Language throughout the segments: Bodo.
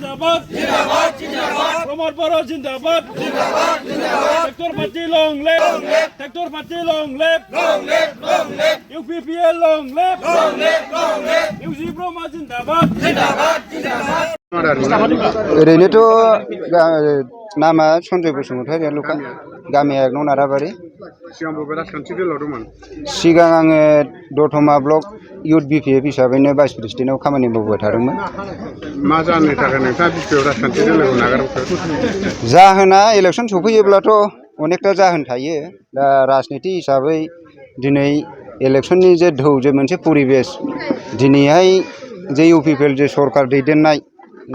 जिंदाबाद जिंदाबाद जिंदाबाद प्रमोद बर' जिंदाबाद जिंदाबाद जिंदाबाद ट्रेक्टर पार्टी लं लेफ्ट ट्रेक्टर पार्टी लं लेफ्ट UPPL लं लेफ्ट UC ब्रह्मा जिंदाबाद जिंदाबाद जिंदाबाद ओरैनोथ' नामा सन्जय बसुमतारी लुका गामिया न' नाराबारि सिगां आङो दतमा ब्लक इउथ BPF हिसाबैनो भाइस प्रेसिडेन्टआव खामानि मावबाय थादोंमोन। मा जाहोननि थाखाय नोंथाङा BPF राजखान्थि दोलोखौ नागारखो? जाहोना इलेक्सन सफैयोब्लाथ' अनेकथा जाहोन थायो। दा राजनिति हिसाबै दिनै इलेक्सननि जे ढौ जे मोनसे परिबेस दिनैहाय जे UPPL जे सरकार दैदेननाय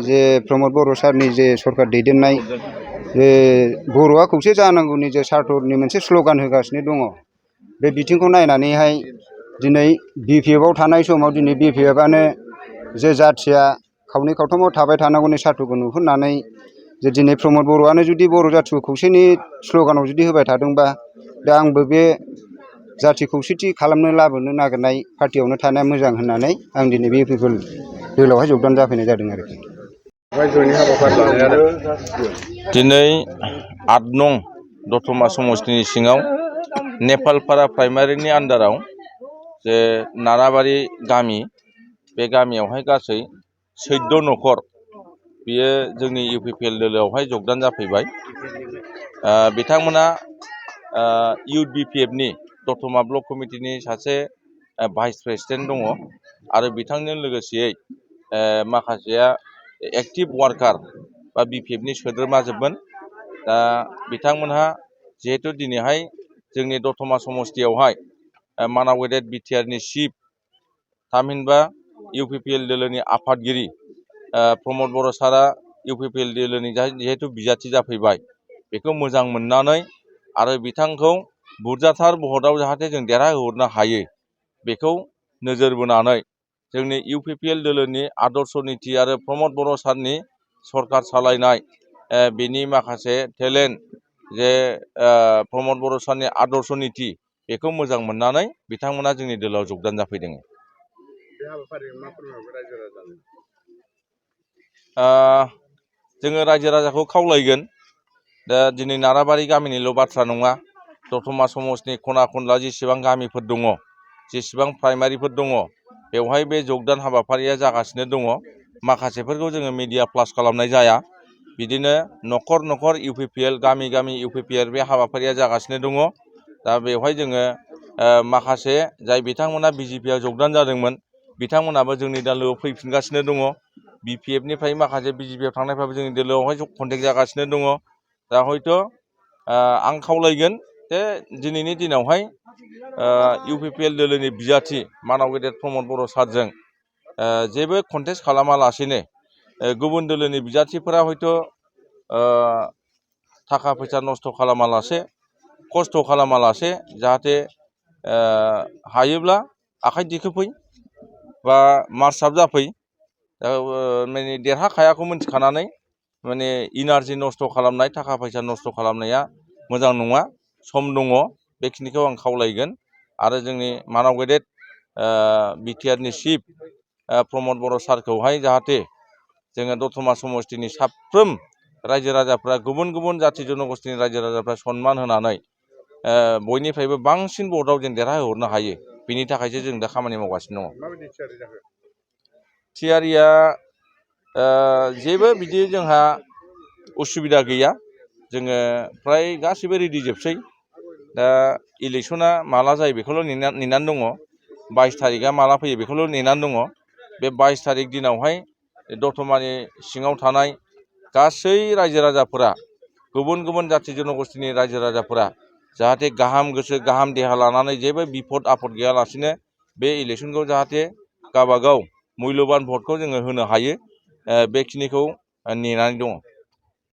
जे प्रमोद बर' सारनि जे सरकार दैदेननाय जे बर'आ खौसे जानांगौनि जे सार्थनि मोनसे स्ल'गान होगासिनो दङ। बे बिथिंखौ नायनानैहाय दिनै BPF आव थानाय समाव दिनै BPF आनो जे जाथिया खावनै खावथामाव थाबाय थानांगौनि सार्थखौ नुहुरनानै जे दिनै प्रमोद बर'आनो जुदि बर' जाथिखौ खौसेनि स्ल'गानाव जुदि होबाय थादोंबा दा आंबो बे जाथि खौसेथि खालामनो लाबोनो नागिरनाय पार्टियावनो थानाया मोजां होननानै आं दिनै बे UPPL दोलोआवहाय जगदान जाफैनाय जादों आरोखि। दिनै 8 नं दतमा समस्तिनि सिङाव नेपालपारा प्राइमारिनि आन्दाराव जे नाराबारि गामि बे गामियावहाय गासै 14 न'खर बियो जोंनि UPPL दोलोआवहाय जगदान जाफैबाय। बिथांमोना इउथ BPF नि दतमा ब्लक कमिटिनि सासे भाइस प्रेसिडेन्ट दङ आरो बिथांजों लोगोसेयै माखासेया एक्टिभ वार्कार बा BPF नि सोद्रोमाजोबमोन। दा बिथांमोनहा जिहेतु दिनैहाय जोंनि दतमा समस्तियावहाय मानाव गेदेर BTR नि चिफ थामहिनबा UPPL दोलोनि आफादगिरि प्रमोद बर' सारा UPPL दोलोनि जिहेतु बिजाथि जाफैबाय बेखौ मोजां मोननानै आरो बिथांखौ बुरजाथार भटआव जाहाथे जों देरहाहोहरनो हायो बेखौ नोजोर बोनानै जोंनि UPPL दोलोनि आदर्श नीति आरो प्रमोद बर' सारनि सरकार सालायनाय बेनि माखासे टेलेन्ट जे प्रमोद बर' सारनि आदर्श नीति बेखौ मोजां मोननानै बिथांमोना जोंनि दोलोआव जगदान जाफैदों। जोङो रायजो राजाखौ खावलायगोन दा दिनै नाराबारि गामिनिल' बाथ्रा नङा, दतमा समस्तिनि खना खनला जेसेबां गामिफोर दङ, जेसेबां प्राइमारिफोर दङ, बेवहाय बे जगदान हाबाफारिया जागासिनो दङ। माखासेफोरखौ जोङो मिडिया फ्लास खालामनाय जाया। बिदिनो न'खर न'खर UPPL, गामि गामि UPPL बे हाबाफारिया जागासिनो दङ। दा बेवहाय जोङो माखासे जाय बिथांमोना BJP आव जगदान जादोंमोन बिथांमोनाबो जोंनि दोलोआव फैफिनगासिनो दङ। BPF निफ्राय माखासे BJP आव थांनायफ्राबो जोंनि दोलोआवहाय कन्टेक्ट जागासिनो दङ। दा हयथ' आं खावलायगोन जे दिनैनि दिनावहाय UPPL दोलोनि बिजाथि मानाव गेदेर प्रमोद बर' सारजों जेबो कन्टेस्ट खालामालासेनो गुबुन दोलोनि बिजाथिफोरा हयथ' थाखा फैसा नस्थ' खालामालासे, खस्थ' खालामालासे जाहाथे हायोब्ला आखाइ दिखोफै बा मार्च आप जाफै। माने देरहाखायाखौ मिन्थिखानानै माने इनार्जि नस्थ' खालामनाय, थाखा फैसा नस्थ' खालामनाया मोजां नङा। सम दङ, बेखिनिखौ आं खावलायगोन। आरो जोंनि मानाव गेदेर BTR नि चिफ प्रमोद बर' सारखौहाय जाहाथे जोङो दतमा समस्तिनि साफ्रोम रायजो राजाफ्रा, गुबुन गुबुन जाथि जनगोष्ठीनि रायजो राजाफ्रा सन्मान होनानै बयनिफ्रायबो बांसिन भटआव जों देरहाहोहरनो हायो, बिनि थाखायसो जों दा खामानि मावगासिनो दङ। थियारिया जेबो बिदि जोंहा उसुबिदा गैया। जोङो फ्राय गासिबो रेडि जोबसै। दा इलेक्सना माला जायो बेखौल' नेनानै दङ। 22 तारिखआ माला फैयो बेखौल' नेनानै दङ। बे 22 तारिख दिनावहाय दतमानि सिङाव थानाय गासै रायजो राजाफोरा, गुबुन गुबुन जाथि जनगोष्ठीनि रायजो राजाफोरा जाहाथे गाहाम गोसो गाहाम देहा लानानै जेबो बिपद आफद गैयालासेनो बे इलेक्सनखौ जाहाथे गावबागाव मुल्यबान भटखौ जोङो होनो हायो, बेखिनिखौ नेनानै दङ।